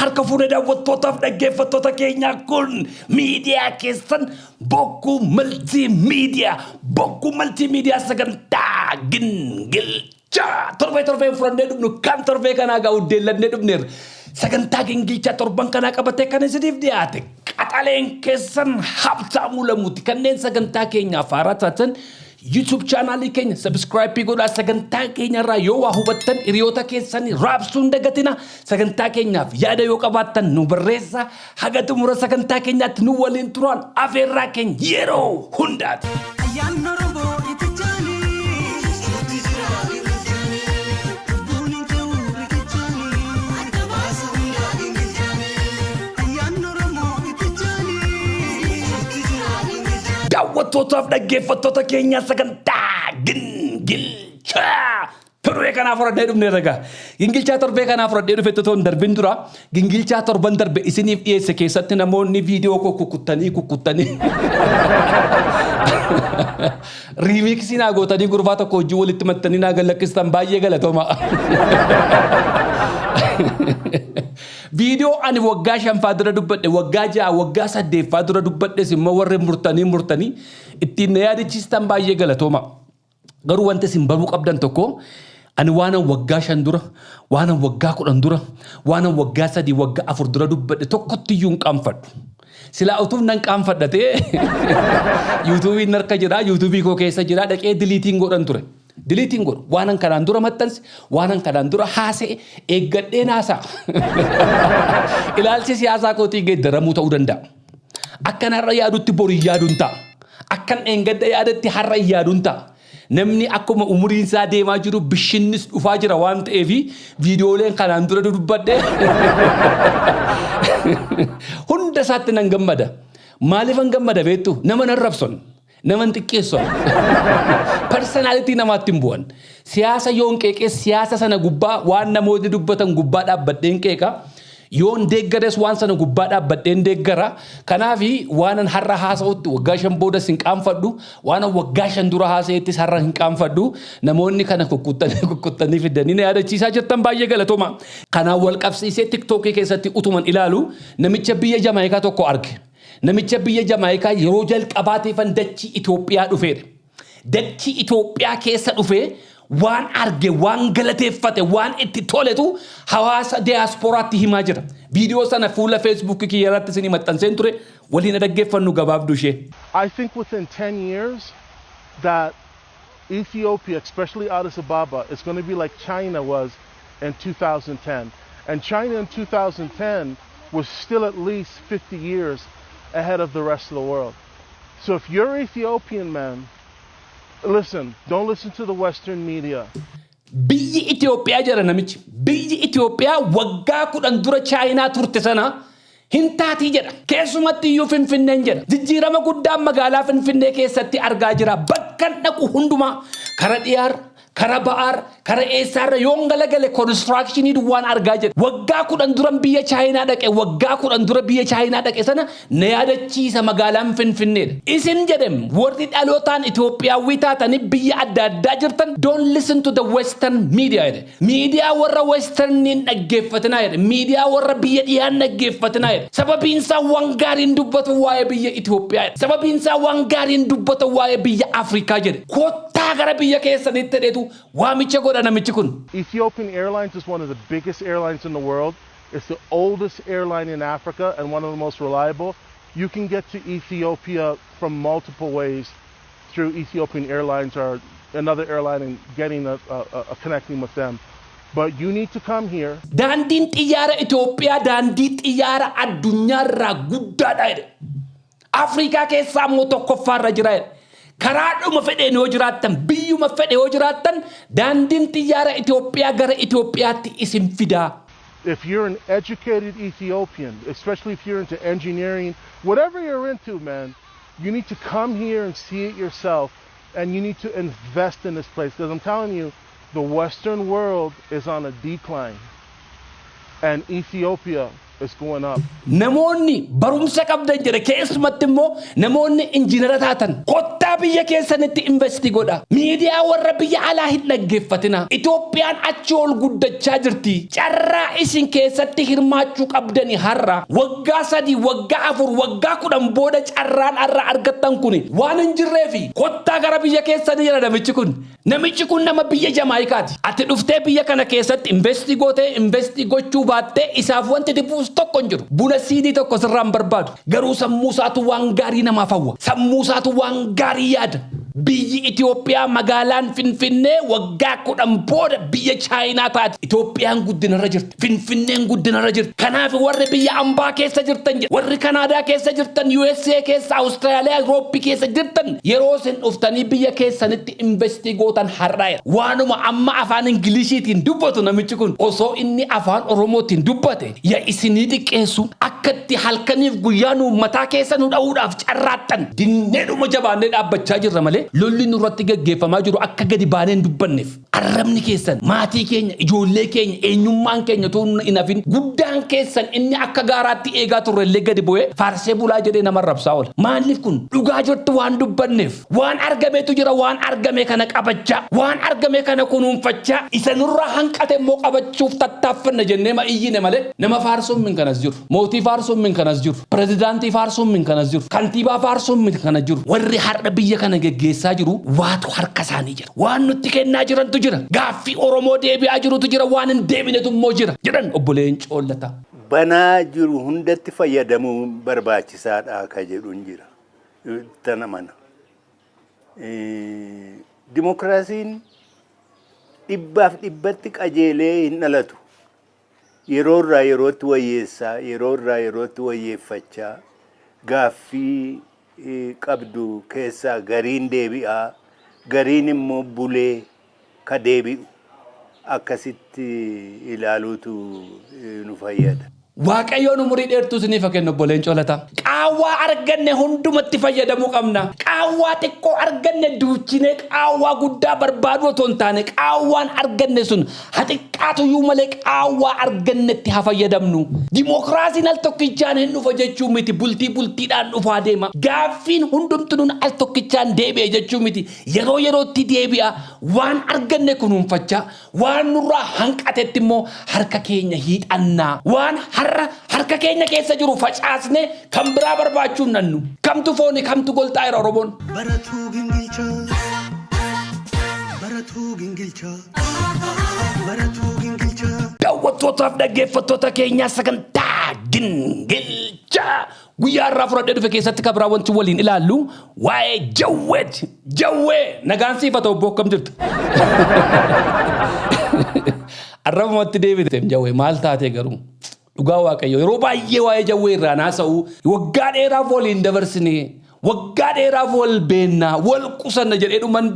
Harka fuunee daawwattootaaf dhaggeeffattoota keenyaa, kun miidiyaa keessan Bokkuu Maltii Miidiyaa. Bokkuu Maltii Miidiyaa sagantaa gingilchaa torbee torbeen furannee dhufnu kan torbee kanaa gaa'u deellannee dhufneerra. Sagantaa gingilchaa torban kanaa qabatee kan isiniif dhiyaate qaxaleen keessan Habtaamuu Lamuuti. Kanneen sagantaa keenyaaf haaraa taatan, YouTube chaanaalii keenya subscribe godhaa. Sagantaa keenya irraa yoo waa hubattan hiriyoota keessanii raabsuu hin dagatina. Sagantaa keenyaaf yaada yoo qabaattan nu barreessaa. Haga xumura sagantaa keenyaatti nu waliin turaan afeerraa keenya yeroo hundaati. Ayyaanni Oromoo itichaani. Lubbuun hin ka'u riqichaani. Ayyaanni Oromoo itichaani. Daawwattootaaf dhaggeeffattoota keenyaa, sagantaa gingilchaa torbee kanaa fudhadhee dhufne ragaa. Gingilchaa torbee kanaa fudhadhee dhufe otoo hin darbin dura, gingilchaa torban darbe isiniif dhiyeesse keessatti namoonni viidiyoo koo kukkuttanii kukkuttanii remix naa gootanii gurbaa tokko hojii walitti maxxanii naa gallakkistan, baay'ee galatooma. Viidiyoo ani waggaa 5ffaa dura dubbadhe, waggaa 6, waggaa 8ffaa dura dubbadhes immoo warri murtanii murtanii ittiin na yaadachiistan, baay'ee galatooma. Garuu wanta isin baruu qabdan tokko, ani waanan waggaa 5 dura, waanan waggaa 10 dura, waanan waggaa 3, waggaa 4 dura dubbadhe tokkotti iyyuu hin qaanfadhu. Silaa utuu nan qaanfadha ta'e, yuutuubiin harka jira, yuutuubii koo keessa jira, dhaqee delete iin godhan ture. Delete iin godhu. Waanan kanaan dura maxxanse, waanan kanaan dura haasa'e eeggadheen haasa'a. Ilaalchi siyaasaa kootii geeddaramuu ta'uu danda'a. Akkan har'a yaadutti boru yaaduun ta'a. Akkan dheengadda yaadatti har'a yaaduun ta'a. Namni akkuma umuriin isaa deemaa jiru bishinnis dhufaa jira waan ta'eef, viidiyooleen kanaan dura dubbadhe hunda isaatti nan gammada. Maaliifan gammada beektu? Nama nan rabson. Nama hin xiqqeesson. Personality namaatti hin bu'an. Siyaasa yoon qeeqee, siyaasa sana gubbaa, waan namoonni dubbatan gubbaa dhaabbadheen qeeqa. Yoon deeggares waan sana gubbaa dhaabbadheen deeggara. Kanaafi waanan har'a haasa'utti waggaa 5 boodas hin qaanfadhu. Waanan waggaa 5 dura haasa'ettis har'a hin qaanfadhu. Namoonni kana kukkuttanii kukkuttanii fidanii na yaadachiisaa jirtan, baay'ee galatooma. Kanaan wal qabsiisee tiktookii keessatti utuman ilaalu namicha biyya Jamaayikaa tokko arge. Namicha biyya Jamaayikaa yeroo jalqabaatiifan dachii Itoophiyaa dhufeedha. Dachii Itoophiyaa keessa dhufee waan arge, waan galateeffate, waan itti toletu hawaasa diyaaspooraatti himaa jira. Viidiyoo sana fuula Feesbuukii kiyya irratti isinii maxxanseen ture, waliin dhaggeeffannu gabaabduu ishee. I think within 10 years that Ethiopia, especially Addis Ababa, is going to be like China was in 2010. And China in 2010 was still at least 50 years ahead of the rest of the world. So if you're Ethiopian, man, listen, don't listen to the Western media. Biyyi Itoophiyaa jedha namichi. Biyyi Itoophiyaa waggaa 10 dura Chaayinaa turte sana hin taatii jedha. Keessumatti iyyuu Finfinneen jedha. Jijjiirama guddaan magaalaa Finfinnee keessatti argaa jira. Bakka dhaqu hundumaa, kara dhiyaar, kara ba'aar, kara eessaarra yoon galagale construction duwwaan argaa jira. Waggaa 10 dura biyya Chaayinaa dhaqe, waggaa 10 dura biyya Chaayinaa dhaqe sana na yaadachiisa magaalaan Finfinneedha. Isin jedhem, warri dhalootaan Itoophiyaawwii taatanii biyya adda addaa jirtan, don't listen to the Western media jedhe. Miidiyaa warra Westerniin dhaggeeffatinaa jedhe. Miidiyaa warra biyya dhiyaan dhaggeeffatinaa jedhe. Sababiin isaa waan gaariin dubbatu waa'ee biyya Itoophiyaa jedhe. Sababiin isaa waan gaariin dubbatu waa'ee biyya Afrikaa jedhe. Kottaa gara biyya keessanitti jedheetu waamicha godha namichi kun. Ethiopian Airlines is one of the biggest airlines in the world. It's the oldest airline in Africa and one of the most reliable. You can get to Ethiopia from multiple ways through Ethiopian Airlines or another airline and getting a connecting with them. But you need to come here. Daandiin xiyyaara Itoophiyaa daandii xiyyaara addunyaarraa guddaadha jedhe. Afrikaa keessaa immoo tokkoffaarra jira jedhe. Karaadhuma fedheen yoo jiraattan, biyyuma fedhe yoo jiraattan, daandiin xiyyaara Itoophiyaa gara Itoophiyaatti isin fidaa. If you're an educated Ethiopian, especially if you're into engineering, whatever you're into, man, you need to come here and see it yourself, and you need to invest in this place, because I'm telling you, the Western world is on a decline. And Ethiopia is going up. Namoonni barumsa qabdan jedhe, keessumatti immoo namoonni injiinara taatan, kottaa biyya keessanitti invest godha. Miidiyaa warra biyya alaa hin dhaggeeffatina. Itoophiyaan achi ol guddachaa jirti. Carraa isin keessatti hirmaachuu qabdani har'a. Waggaa 3, waggaa 4, waggaa 10 booda carraan har'a argattan kun waan hin jirreefi kottaa gara biyya keessanii jedha namichi kun. Namichi kun nama biyya Jamaayikaati. Ati dhuftee biyya kana keessatti invest gootee, invest gochuu baattee, isaaf wanti buusu tokko hin jiru. Buna siinii tokko sirraa hin barbaadu. Garuu sammuu isaatu waan gaarii namaaf hawwa. Sammuu isaatu waan gaarii yaada. Biyyi Itoophiyaa, magaalaan Finfinnee waggaa 10 booda biyya Chaayinaa taati. Itoophiyaan guddinarra jirti. Finfinneen guddinarra jirti. Kanaaf warri biyya ambaa keessa jirtan, warri Kanaadaa keessa jirtan, USA keessa, Awustiraaliyaa, Awurooppii keessa jirtan, yeroo isin dhuftanii biyya keessanitti invest gootan har'aa. Waanuma amma afaan Ingiliishiitiin dubbatu namichi kun osoo inni afaan Oromootiin dubbate ya isinii xiqqeessu. Akkatti halkaniif guyyaa nu mataa keessa nu dha'uudhaaf carraattan dinneedhuma jabaannee dhaabbachaa jirra malee, lolli nurratti gaggeeffamaa jiru akka gadi baanee hin dubbanneef, arrabni keessan maatii keenya, ijoollee keenya, eenyummaan keenya utuu hin hafin, guddaan keessan inni akka gaaraatti eegaa turre illee gadi bu'ee faarsee bulaa jedhee nama arrabsaa oola. Maaliif kun? Dhugaa jirtu waan dubbanneef. Waan argametu jira. Waan argame kana qabachaa, waan argame kana kunuunfachaa, isa nurraa hanqate immoo qabachuuf tattaaffanna jennee ma iyyine malee, nama faarsuun min kanas jiru, mootii faarsuun min kanas jiru, pirezidaantii faarsuun min kanas jiru, kantiibaa faarsuun min kana jiru. Warri har'a biyya kana geggeessaa jiru waatu harka isaanii jira, waan nutti kennaa jirantu jira, gaaffii Oromoo deebi'aa jirutu jira, waan hin deebinetu immoo jira jedhan obbo Leencoo Lataa. Banaa jiru hundatti fayyadamuun barbaachisaadha ka jedhuun jira. Tana mana. Dimokiraasiin dhibbaaf dhibbatti qajeelee hin dhalatu. Yeroo irraa yerootti wayyeessaa, yeroo irraa yerootti wayyeeffachaa, gaaffii qabdu keessaa gariin deebi'aa, gariin immoo bulee ka deebi'u akkasitti ilaaluutu nu fayyada. Waaqayyoon umurii dheertuu isiniif haa kennu, obbo Leencoo Lataa. Qaawwaa arganne hundumatti fayyadamuu qabna. Qaawwaa xiqqoo arganne duuchinee qaawwaa guddaa barbaadu otoo hin taane, qaawwaan arganne sun haa xiqqaatuyyuu malee qaawwaa argannetti haa fayyadamnu. Dimookiraasiin al tokkichaan hin dhufa jechuu miti, bultii bultiidhaan dhufaa deema. Gaaffiin hundumtu nun al tokkichaan deebi'e jechuu miti. Yeroo yerootti deebi'a. Waan arganne kunuunfachaa, waan nurraa hanqatetti immoo harka keenya hiixannaa, waan har'a harka keenya keessa jiru facaasne kan biraa barbaachuu hin nannu. Kamtu fooni, kamtu golxaa jira Oromoon. Baratuu gingilchaa. Baratuu gingilchaa. Baratuu gingilchaa. Daawwattootaaf dhaggeeffattoota keenyaa, sagantaa gingilchaa guyyaa irraa fudhadhee dhufe keessatti kabraa wanti waliin ilaallu waa'ee Jawweeti. Jawwee, nagaan siif haa ta'u obbo, akkam jirtu? Arrabumatti deebite Jawwee, maal taate garuu? Dhugaa Waaqayyo, yeroo baay'ee waa'ee Jawwee irraa naasa'u, waggaa dheeraaf waliin dabarsine, waggaa dheeraaf wal beennaa, wal qusanna jedhee dhuman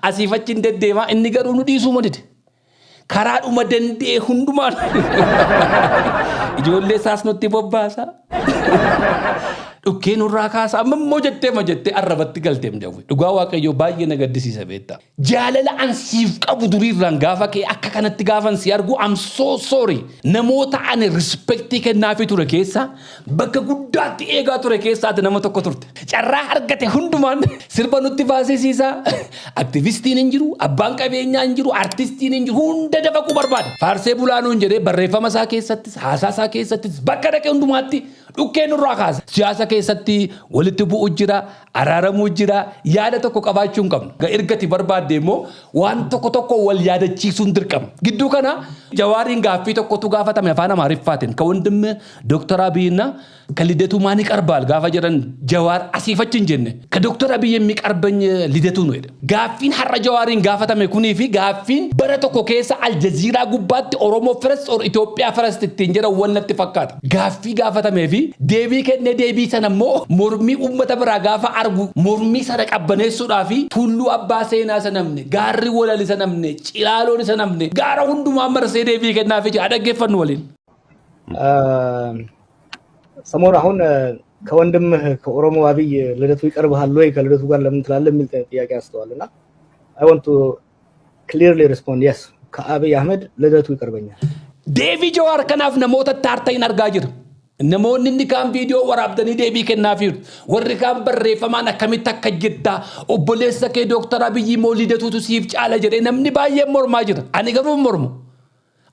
asiif achiin deddeemaa, inni garuu nu dhiisuu madide. Karaadhuma danda'e hundumaan ijoollee isaas nutti bobbaasa. Dhukkee nurraa kaasa, amma immoo jettee ma jettee arrabatti galteem Jawwe. Dhugaa Waaqayyoo, baay'ee na gaddisiisa beektaa. Jaalala an siif qabu duriirraan gaafa kee akka kanatti gaafan si argu, I'm so sorry. Namoota ani respect kennaafii ture keessa, bakka guddaatti eegaa ture keessaati nama tokko turte. Carraa argate hundumaan sirba nutti baasisiisa. Aktivistiin hin jiru, abbaan qabeenyaa hin jiru, artistiin hin jiru, hunda dafaquu barbaada. Faarsee bulaa nuun jedhee barreeffama isaa keessattis, haasaa isaa keessattis, bakka dhaqe hundumaatti dhukkee nurraa kaasa. Siyaasa keessatti walitti bu'u jira, araaramuu jira, yaada tokko qabaachuu hin qabnu. Ergati barbaadde immoo waan tokko tokko wal yaadachiisuun dirqama. Gidduu kana Jawaariin gaaffii tokkotu gaafatame afaan Amaariffaatiin. ከወንድም ዶክተር አብይና ከልደቱ ማን ይቀርባል gaafa jedhan, Jawaar asiif achi hin jenne, ከዶክተር አብይ የሚቀርበኝ ልደቱ ነው jedhe. Gaaffiin har'a Jawaariin gaafatame kunii fi gaaffiin bara tokko keessa Aljaziiraa gubbaatti Oromoo First or Itoophiyaa First ittiin jedhan wal natti fakkaata. Gaaffii gaafatamee fi deebii kennee, deebii sana immoo mormii uummata biraa gaafa argu, mormii sana qabbaneessuudhaa fi tulluu abbaa seenaa isa namne, gaarri walal isa namne, cilaaloon isa namne, gaara hundumaa marsee deebii kennaa fi dhaggeeffannu waliin. ሰሞኑ አሁን ከወንድምህ ከኦሮሞ አብይ ልደቱ ይቀርብሃል ወይ፣ ከልደቱ ጋር ለምን ትላለህ የሚል ጥያቄ አንስተዋል። እና I want to clearly respond, yes, ከአብይ አህመድ ልደቱ ይቀርበኛል። Deebii Jawaar kanaaf namoota taartayin argaa jira. Namoonni inni kaan viidiyoo waraabdanii deebii kennaafiiru. Warri kaan barreeffamaan akkamitti akka jettaa obboleessa kee Dooktar Abiyyi immoo Lidatuutu siif caala jedhee namni baay'een mormaa jira. Ani garuu hin mormu.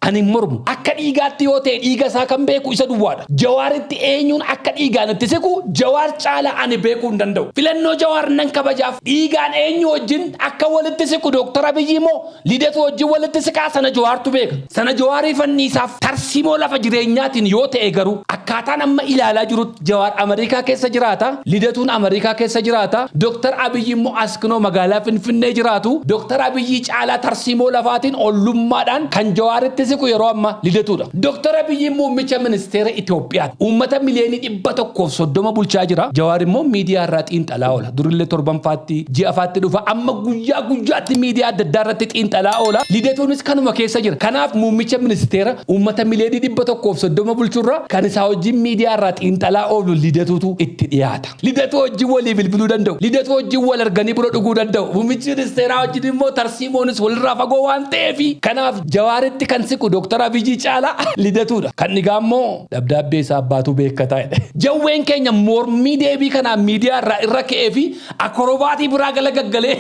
Ani hin mormu. Akka dhiigaatti yoo ta'e dhiiga isaa kan beeku isa duwwaadha. Jawaaritti eenyuun akka dhiigaan itti siqu Jawaar caala ani beekuu hin danda'u. Filannoo Jawaar nan kabajaaf. Dhiigaan eenyu wajjin akka walitti siqu Dooktar Abiyyi immoo Lidatu wajjin walitti siqaa sana Jawaartu beeka. Sana Jawaarii fanniisaaf tarsiimoo lafa jireenyaatiin yoo ta'e garuu akkaataan amma ilaalaa jirutti Jawaar Ameerikaa keessa jiraata, Lidatuun Ameerikaa keessa jiraata, Dooktar Abiyyi immoo askinoo magaalaa Finfinnee jiraatu. Dooktar Abiyyi caalaa tarsiimoo lafaatiin ollummaadhaan kan Jawaaritti siqu yeroo ammaa Lidatuudha. Dooktar Abiyyi muummicha ministeera Itoophiyaati. Uummata miliyoonii 130 bulchaa jira. Jawaar immoo miidiyaa irraa xiinxalaa oola. Durillee torbanfaatti ji'afaatti dhufa. Amma guyyaa guyyaatti miidiyaa adda addaa irratti xiinxalaa oola. Lidatuunis kanuma keessa jira. Kanaaf muummicha ministeera uummata miliyoonii 130 bulchurra kan isaa wajjin miidiyaa irraa xiinxalaa oolu Lidatuutu itti dhiyaata. Lidatu wajjin walii bilbiluu danda'u. Lidatu wajjin wal arganii buna dhuguu danda'u. Muummichi ministeeraa wajjin immoo tarsiimoonis walirraa fagoo waan ta'eef kanaaf Jawaaritti kan siqu Dooktar Abiyyi caalaa Lidatuudha. Kan dhigaa immoo dabdaabbee isaa abbaatu beekataa jedhe. Jawween keenya mormii deebii kanaan miidiyaa irraa irra ka'ee fi akorobaatii biraa gala gaggalee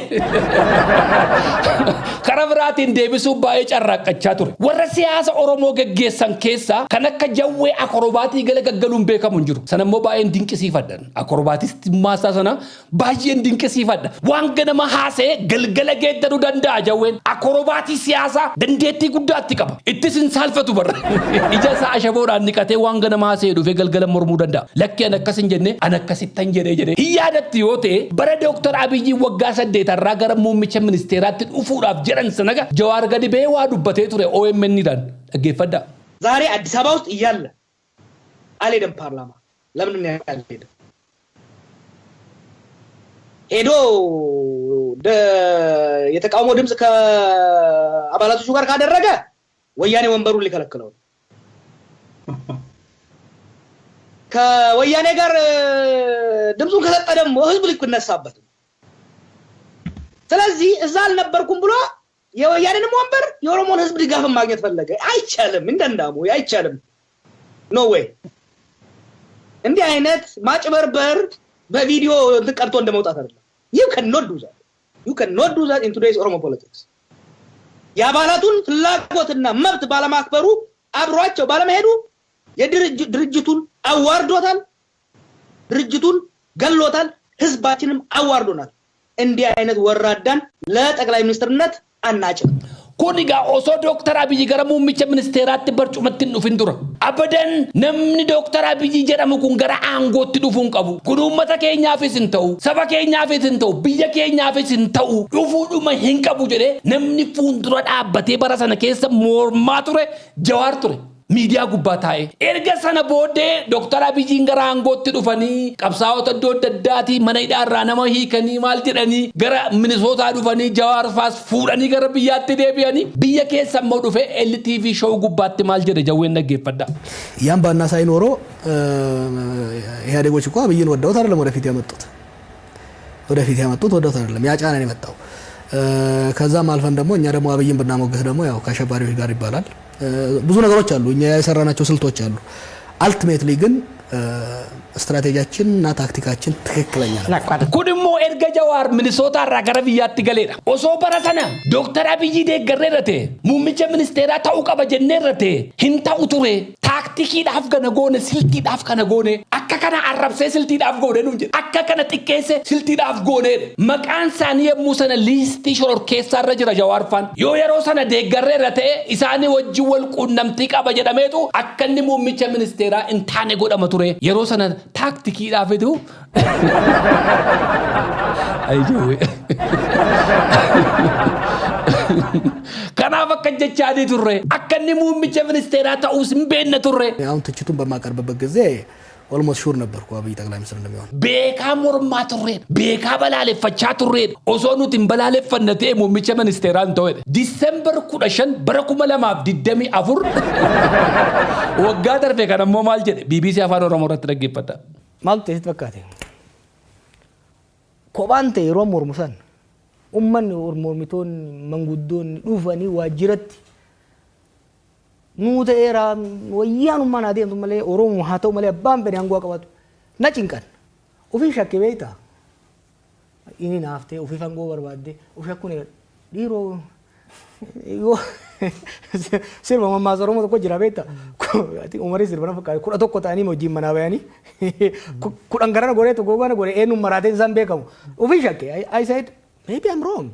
karaa biraatiin deebisuuf baay'ee carraaqqachaa ture. Warra siyaasa Oromoo geggeessan keessaa kan akka Jawwee akorobaatii gala gaggaluun beekamu hin jiru. Sana immoo baay'een dinqisiifadha. Akorobaatistummaa isaa sana baay'een dinqisiifadha. Waan ganama haasa'ee galgala geeddaruu danda'a Jawween. Akorobaatii siyaasaa dandeettii guddaatti qaba. Ittis hin saalfatu barra. Ija isaa ashaboodhaan niqatee waan ganama haasa'ee dhufee galgala mormuu danda'a. Lakki, an akkas hin jenne, an akkasittan jedhee jedhee. Hin yaadatti yoo ta'e, bara Dooktar Abiyyi waggaa 8 irraa gara muummicha ministeeraatti dhufuudhaaf jedhan sanaga Jawaar gadi ba'ee waa dubbatee ture OMN dhaan. Dhaggeeffadhaa. ዛሬ አዲስ አበባ ውስጥ እያለ አልሄደም ፓርላማ። ለምንድን ነው ያልሄደው? ሄዶ የተቃውሞ ድምፅ ከአባላቶቹ ጋር ካደረገ ወያኔ ወንበሩን ሊከለክለው ነው። ከወያኔ ጋር ድምፁን ከሰጠ ደግሞ ህዝቡ ሊነሳበት ነው። ስለዚህ እዛ አልነበርኩም ብሎ የወያኔንም ወንበር የኦሮሞን ህዝብ ድጋፍን ማግኘት ፈለገ። አይቻልም፣ እንደንዳሙ አይቻልም። No way። እንዲህ አይነት ማጭበርበር በቪዲዮ እንትን ቀርቶ እንደመውጣት አይደለም። ዩ ካን ኖት ዱ ዛት፣ ዩ ካን ኖት ዱ ዛት ኢን ቱዴይስ ኦሮሞ ፖለቲክስ። የአባላቱን ፍላጎትና መብት ባለማክበሩ፣ አብሯቸው ባለመሄዱ የድርጅቱን አዋርዶታል፣ ድርጅቱን ገሎታል፣ ህዝባችንም አዋርዶናል። እንዲህ አይነት ወራዳን ለጠቅላይ ሚኒስትርነት አናጭም። Kun egaa osoo Dooktar Abiyyi gara muummicha ministeeraatti barcumatti hin dhufin dura. Abadan namni Dooktar Abiyyi jedhamu kun gara aangootti dhufuu hin qabu. Kun uummata keenyaafis hin ta'u, saba keenyaafis hin ta'u, biyya keenyaafis hin ta'u, dhufuudhuma hin qabu jedhee namni fuuldura dhaabbatee bara sana keessa mormaa ture Jawaar ture. Miidiyaa gubbaa taa'ee. Erga sana booddee Dooktar Abiyyiin gara aangootti dhufanii qabsaa'ota iddoo adda addaatii mana hidhaarraa nama hiikanii maal jedhanii gara Minisootaa dhufanii Jawaar faas fuudhanii gara biyyaatti deebi'anii biyya keessa immoo dhufee LTV show gubbaatti maal jedhe Jawween dhaggeeffadha. ያን ባናሳይ ኖሮ ኢህአዴጎች እኮ አብይን ወደውት አይደለም ወደፊት ያመጡት፣ ወደፊት ያመጡት ወደውት አይደለም፣ ያ ጫና ነው የመጣው። ከዛም አልፈን ደግሞ እኛ ደግሞ አብይን ብናሞግስ ደግሞ ያው ከአሸባሪዎች ጋር ይባላል። ብዙ ነገሮች አሉ፣ እኛ የሰራናቸው ስልቶች አሉ። Ultimately ግን ስትራቴጂያችን እና ታክቲካችን ትክክለኛ ነው። Kun immoo erga Jawaar Minisootaa irraa gara biyyaatti galeedha. Osoo bara sana Dooktar Abiyyi deeggarreerra ta'e, muummicha ministeeraa ta'uu qaba jenneerra ta'e, hin ta'u ture. Taaktikiidhaaf kana goone, siltiidhaaf kana goone, akka kana arrabsee siltiidhaaf goone nuun jedhe. Akka kana xiqqeesse siltiidhaaf gooneedha. Maqaan isaanii yommuu sana liistii shororkeessaa irra jira Jawaar faan. Yoo yeroo sana deeggarreerra ta'e isaanii wajjin wal quunnamtii qaba jedhameetu akka inni muummicha ministeeraa hin taane godhama ture. Yeroo sana taaktikiidhaafitu. Ay Jawwee. Kanaaf akka jechaanii turre, akka inni muummicha ministeeraa ta'uus hin beekne turre. አሁን ትችቱን በማቀርብበት ጊዜ almost sure ነበርኩ አብይ ጠቅላይ ሚኒስትር እንደሚሆን። Beekaa mormaa turreedha. Beekaa balaaleffachaa turreedha. Osoo nuti hin balaaleffanne ta'e muummicha ministeeraa hin ta'edha. Disembar 15 bara 2024, waggaa darbe kan ammoo maal jedhe BBC Afaan Oromoo irratti dhaggeeffadha. Maaltu ta'e sitti fakkaate? Kophaan ta'e yeroo mormu san uummanni, mormitoonni, manguddoonni dhufanii waajjiratti Nuu ta'eera, wayyaanummaan haa deemtu malee, Oromoo haa ta'u malee, abbaan fedhe aangoo qabatu. Na cinqan. Ofii shakke beektaa? Inni naaftee ofiif aangoo barbaadde of shakkuun eegale. Dhiiroo, yoo sirba mammaaksa Oromoo tokko jira beektaa? Umarii sirba na fakkaata, 11 ta'anii wajjin manaa bayanii 10 garana goree tokko gara goree eenyuun maraateen isaan beekamu. Ofii shakke. I said, "Maybe I'm wrong.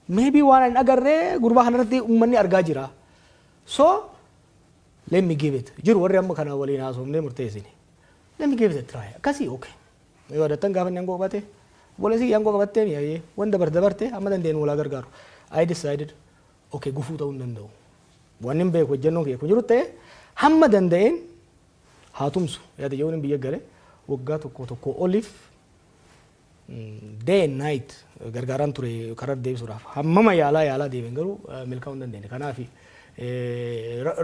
Maybe waan hin agarree gurbaa kanarratti uummanni argaa jira. So let me give it." Jiru warri amma kana waliin haasofnee murteessine. "Let me give it a try." Akkasii, okay. Yoo adattan gaafa inni aangoo qabate, obboleessi aangoo qabattee mi'aayee wanta dabarte dabarte amma dandeenyu walaa gargaaru. I decided, okay, gufuu ta'uu hin danda'u. Wanni hin beeku hojjennoon kiyya kun jiru ta'e hamma danda'een haa tumsu. Yaada jechuun biyya gale waggaa tokko tokko oliif day and night gargaaraan ture karaa deebisuudhaaf. Hammama yaalaa yaalaa deemen garuu milkaa'uu hin dandeenye. Kanaaf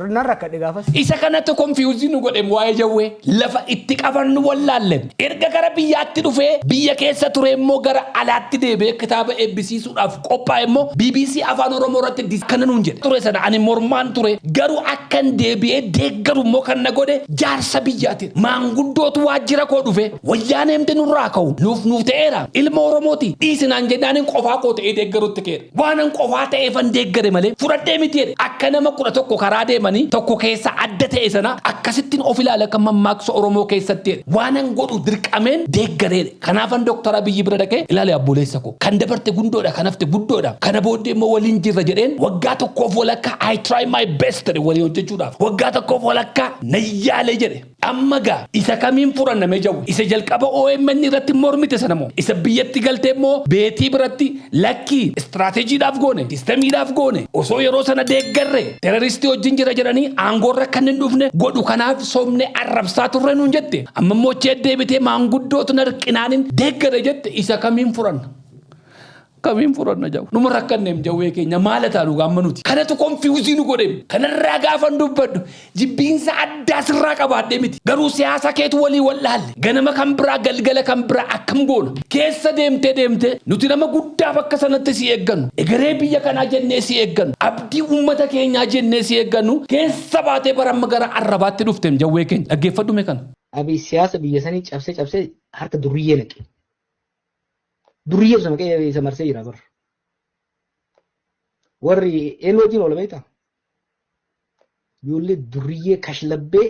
nan rakkadhe gaafas. Isa kanatti confuse nu godhe. Waa'ee Jawwee lafa itti qabannu wallaalle. Erga gara biyyaatti dhufee biyya keessa ture immoo gara alaatti deebi'ee kitaaba eebbisiisuudhaaf qophaa'e immoo BBC Afaan Oromoo irratti kana nuun jedhe. Ture sana ani mormaan ture, garuu akkan deebi'ee deeggaru immoo kan na godhe jaarsa biyyaati. Maanguddootu waajjira koo dhufe, "Wayyaaneemti nurraa ka'u nuuf ta'eera, ilma Oromooti, dhiisinaan" jennaan qofaa koo ta'ee deeggarutti keera. Waanan qofaa ta'eefan deeggare malee fudhadhee miti jedhe. Akka nama 11 karaa deemanii tokko keessa adda ta'e sana akkasittiin of ilaala akka mammaaksa Oromoo keessatti jedhe. Waanan godhu dirqameen deeggareedha. Kanaafan Dooktar Abiyyi bira dhaqee, "Ilaale obboleessa koo, kan dabarte gundoodha, kan hafte guddoodha. Kana booddee immoo waliin jirra" jedheen. Waggaa tokkoof walakkaa I try my best jedhe waliin hojjechuudhaaf. Waggaa tokkoof walakkaa nayyaalee jedhe. Amma gaa isa kamiin furanname jawu? Isa jalqaba OMN irratti mormite sana moo? Isa biyyatti galtee immoo beetii biratti, "Lakkii, istiraateejiidhaaf goone, sistemiidhaaf goone, osoo yeroo sana deeggarre teroristii wajjin jira jedhanii aangoorra kan hin dhufne godhu, kanaaf somne arrabsaa turre" nuun jette. Amma immoo chee deebitee "Maanguddootu narqinaanin deeggare" jette. Isa kamiin furanna? Kamiin furanna jawu? Numa rakkanneem jawwee keenya, maala taanu gaamma nuti? Kanatu confuse nu godheem. Kanarraa gaafan dubbadhu jibbiinsa addaa sirraa qabaadhee miti. Garuu siyaasa keetu walii wallaalle. Ganama kan biraa, galgala kan biraa akkam goona? Keessa deemtee deemtee nuti nama guddaa bakka sanatti si eeggannu. Egeree biyya kanaa jennee si eeggannu. Abdii uummata keenyaa jennee si eeggannu. Keessa baatee baramma gara arrabaatti dhufteem jawwee keenya. Dhaggeeffadhu mee kana. Abiy siyaasa biyya sanii cabsee cabsee harka duriyyee naqe. Duriyyee isa maqee isa marsee jira bara. Warri eenyu wajjin oola beektaa? Ijoollee duriyyee kashlabbee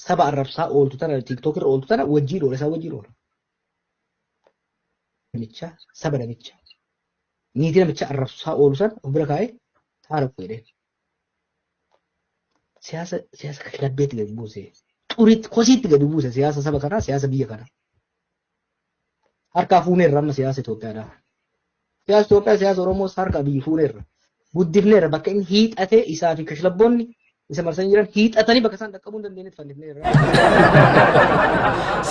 saba arrabsaa ooltu tana, TikTok irra ooltu tana wajjin oola, isaa wajjin oola. Namicha saba, namicha niitii namicha arrabsaa oolu san of bira kaa'ee haala jedheen. Siyaasa kashlabbeetti gadi buuse. Xuriitti kosiitti gadi buuse siyaasa saba kanaa, siyaasa biyya kanaa. Harkaa fuuneerra amma siyaasa Itoophiyaadhaa. Siyaasa Itoophiyaa, siyaasa Oromoos harkaa biyyi fuuneerra. Guddifneerra, bakka inni hiixatee isaa fi kashlabboonni isa marsanii jiran hiixatanii bakka isaan dhaqqabuu hin dandeenyetti fannifneerra.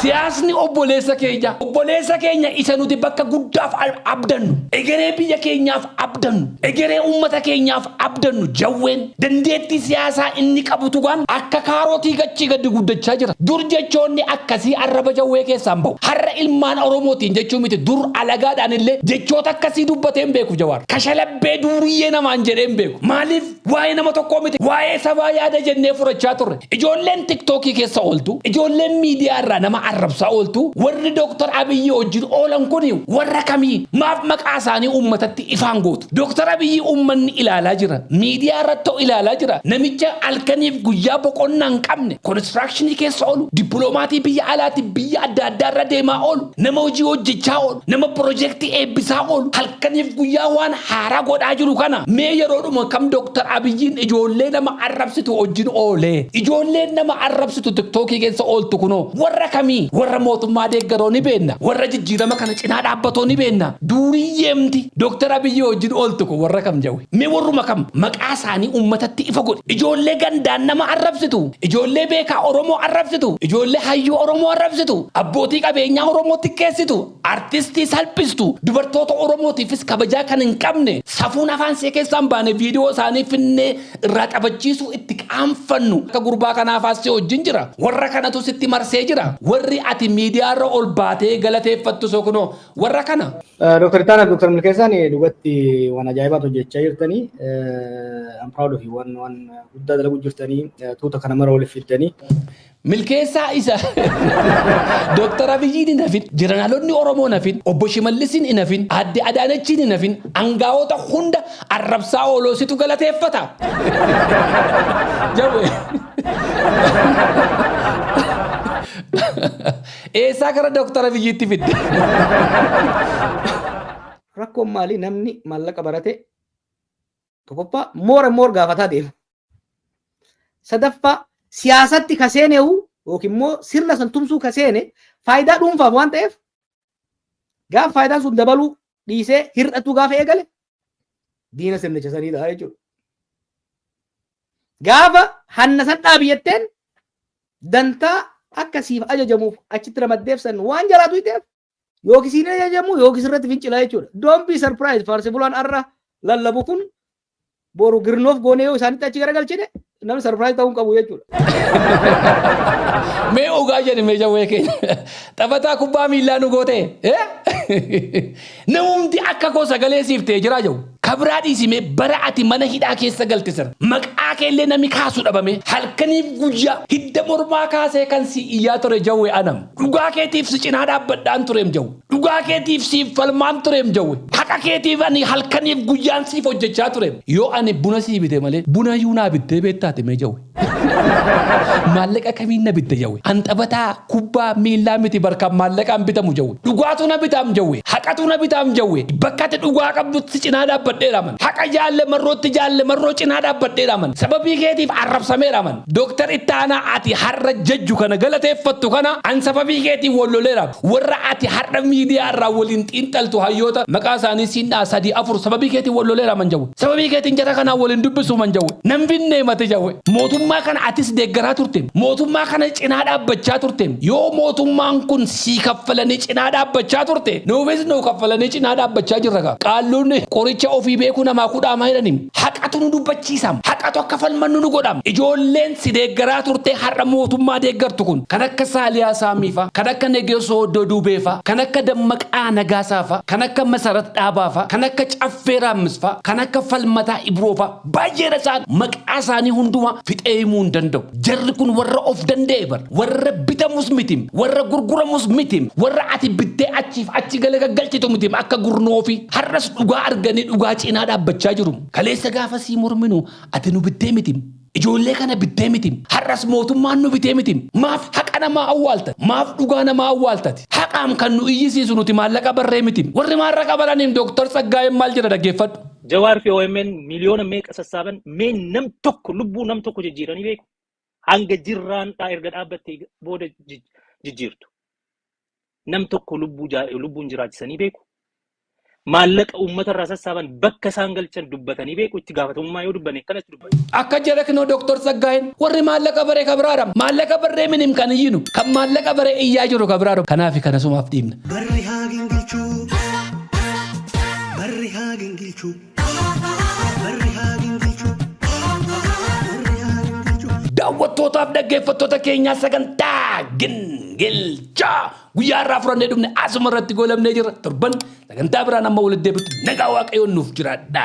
Siyaasni obboleessa keenya, obboleessa keenya isa nuti bakka guddaaf abdannu, egeree biyya keenyaaf abdannu, egeree uummata keenyaaf abdannu, Jawween dandeettii siyaasaa inni qabu tugaan akka kaarotii gachii gadi guddachaa jira. Dur jechoonni akkasii arraba Jawwee keessaan bahu. Har'a ilmaan Oromootiin jechuu miti, dur alagaadhaan illee jechoota akkasii dubbatee hin beeku Jawaar. Kashalabbee duuriyyee namaan jedhee hin beeku. Maaliif? Waa'ee nama tokkoo miti, waa'ee sabaa yaada jennee furachaa turre. Ijoolleen TikTokii keessa ooltu, ijoolleen miidiyaa irraa nama arrabsaa ooltu, warri Dooktar Abiyyi wajjin oolan kun warra kamii? Maaf maqaa isaanii uummatatti ifaan gootu? Dooktar Abiyyi uummanni ilaalaa jira. Miidiyaa irratti ilaalaa jira. Namicha halkaniif guyyaa boqonnaa hin qabne, constructionii keessa oolu, dippiloomatii biyya alaatti biyya adda addaa irra deemaa oolu, nama hojii hojjechaa oolu, nama piroojeektii eebbisaa oolu, halkaniif guyyaa waan haaraa godhaa jiru kana mee yeroodhuma kam Dooktar Abiyyiin ijoollee nama arrabsitu wajjin oolee? Ijoolleen nama arrabsitu TikTokii keessa ooltu kunoo warra kamii? Warra mootummaa deeggaroo ni beenna. Warra jijjiirama kana cinaa dhaabbatoo ni beenna. Duuriyyeemti Dooktar Abiyyi wajjin ooltu kun warra kam jawwe? Mee warruma kam maqaa isaanii uummatatti ifa godhe? Ijoollee gandaan nama arrabsitu, ijoollee beekaa Oromoo arrabsitu, ijoollee hayyuu Oromoo arrabsitu, abbootii qabeenyaa Oromoo xiqqeessitu, artistii salphistu, dubartoota Oromootiifis kabajaa kan hin qabne, safuun afaan see keessaa hin baane, viidiyoo isaanii finnee irraa taphachiisuu itti itti qaanfannu akka gurbaa kanaafaa si wajjin jira. Warra kanatu sitti marsee jira. Warri ati miidiyaarra ol baatee galateeffattu so kunoo warra kana. Dr. Ittaanaa fi Dr. Milkeessaan dhugatti waan ajaa'ibaatu hojjechaa jirtanii. I'm proud of you. Waan guddaa dalaguu jirtanii, tuuta kana mara waliif fiddanii. Milkeessaa isa Dooktar Abiyyiin hin hafin, jeneraalonni Oromoo hin hafin, obbo Shimallisiin hin hafin, aadde Adaanechiin hin hafin, angaa'ota hunda arrabsaa ooloo situ galateeffata. Jawwe. Eessaa gara Dooktar Abiyyiitti fidde? Rakkoon maali? Namni maallaqa barate tokkoffaa more and more gaafataa deema. Sadaffaa, siyaasatti ka seeneewu yookiin immoo sirna san tumsuu ka seene faayidaa dhuunfaaf waan ta'eef, gaafa faayidaan sun dabaluu dhiisee hir'atuu gaafa eegale diina sirnicha sanii ta'a jechuudha. Gaafa hanna san dhaabi jetteen dantaa akka siif ajajamuuf achitti ramaddeef san waan jalaatu ta'eef yookiin siin ajajamu yookiin sirratti fincilaa jechuudha. Don't be surprised, faarsi bulaan har'a lallabu kun boru girnoof goonee yoo isaanitti achi garagalchine namni surprise ta'uu hin qabu jechuudha. Mee ogaa jedhi, mee jawwee keenya. Taphataa kubbaa miillaa nu goote. Namumti akka koo sagalee siif ta'e jira jiru. Kabraa dhiisimee, bara ati mana hidhaa keessa galte sana maqaa keellee namni kaasu dhabame, halkaniif guyyaa hidda mormaa kaasee kan si iyyaa ture jawwe anam. Dhugaa keetiif si cinaa dhaabbadhaan tureem jawwe. Dhugaa keetiif siif falmaan tureem jawwe. Haqa keetiif ani halkaniif guyyaan siif hojjechaa tureem. Yoo ani buna sii bite malee buna iyyuu naa bittee beektaate mee jawwe. Maallaqa kamiin na bitte jawwe? An taphataa kubbaa miillaa miti barkaan maallaqaan bitamu jawwe. Dhugaatu na bitaam jawwe. Haqatu na bitaam jawwe. Bakka ati dhugaa qabdutti cinaa dhaabbadheera man. Haqa jaalle marrootti jaalle marroo cinaa dhaabbadheera man. Sababii keetiif arrabsameera man. Dooktar Ittaanaa ati har'a jajju kana galateeffattu kana an sababii keetiif walloleera. Warra ati har'a miidiyaa irraa waliin xiinxaltu, hayyoota maqaa isaanii siin dhaa, sadii afur sababii keetiin walloleera man jawwe. Sababii keetiin jara kanaa waliin dubbisu man jawwe. Nan binnee mate jawwe. Mootummaa kana atis deeggaraa turte. Mootummaa kana cinaa dhaabbachaa turte. Yoo mootummaan kun sii kaffalanii cinaa dhaabbachaa turte, nuufis nuu kaffalanii cinaa dhaabbachaa jirra kaa. Qaalluun qoricha ofii beekuu namaa kudhaamaa jedhani. Haqatu nu dubbachiisa. Haqatu akka falmannu nu godha. Ijoolleen si deeggaraa turte har'a mootummaa deeggartu kun kan akka Saaliyaa Saamiifaa, kan akka Negeessoo Oddoo Duubeefaa, kan akka Dammaqaa Nagaasaafaa, kan akka Masarat Dhaabaafaa, kan akka Caffee Raammisfaa, kan akka Falmataa Ibroofaa baay'eedha isaan, maqaa isaanii hundumaa fixee himuu hin danda'u. Jarri kun warra of danda'e bar, warra bitamus miti, warra gurguramus miti, warra ati bittee achiif achi galgalchitu miti akka gurnoofi. Har'as dhugaa arganii dhugaa cinaa dhaabbachaa jiru. Kaleessa gaafa sii morminu ati nu bittee miti. Ijoollee kana bittee miti. Har'as mootummaan nu bitee miti. Maaf haqa namaa awwaalta? Maaf dhugaa namaa awwaaltati? Haqaam kan nu iyyisiisu nuti maallaqa barree miti. Warri maallaqa baraniin Dooktar Tsaggaayeen maal jedha, dhaggeeffadhu. Jawaar fi OMN miliyoona meeqa sassaaban, mee nam tokko lubbuu nam tokko jijjiiranii beeku? Hanga jirraan erga dhaabbattee booda jijjiirtu. Nam tokko lubbuun jiraachisanii beeku. Maallaqa uummata irraa sassaaban bakka isaan galchan dubbatanii beeku? Itti gaafatamummaa yoo dubbanne akkanatti dubbatan. Akka jedha kinoo Dooktar Tsaggaayeen, warri maallaqa baree ka biraadha. Maallaqa barree minim kan iyyinu, kan maallaqa baree iyyaa jiru ka biraadha. Kanaaf kana sumaaf dhiibna. Barri haa gingilchuu. Barri haa gingilchuu. Barri haa gingilchuu. Barri haa gingilchuu. Daawwattootaaf dhaggeeffattoota keenyaa, sagantaa gingilchaa guyyaa irraa furannee dhufne asuma irratti goolabnee jirra. Torban sagantaa biraan amma walitti deebitu nagaa Waaqayyoon nuuf jiraadha.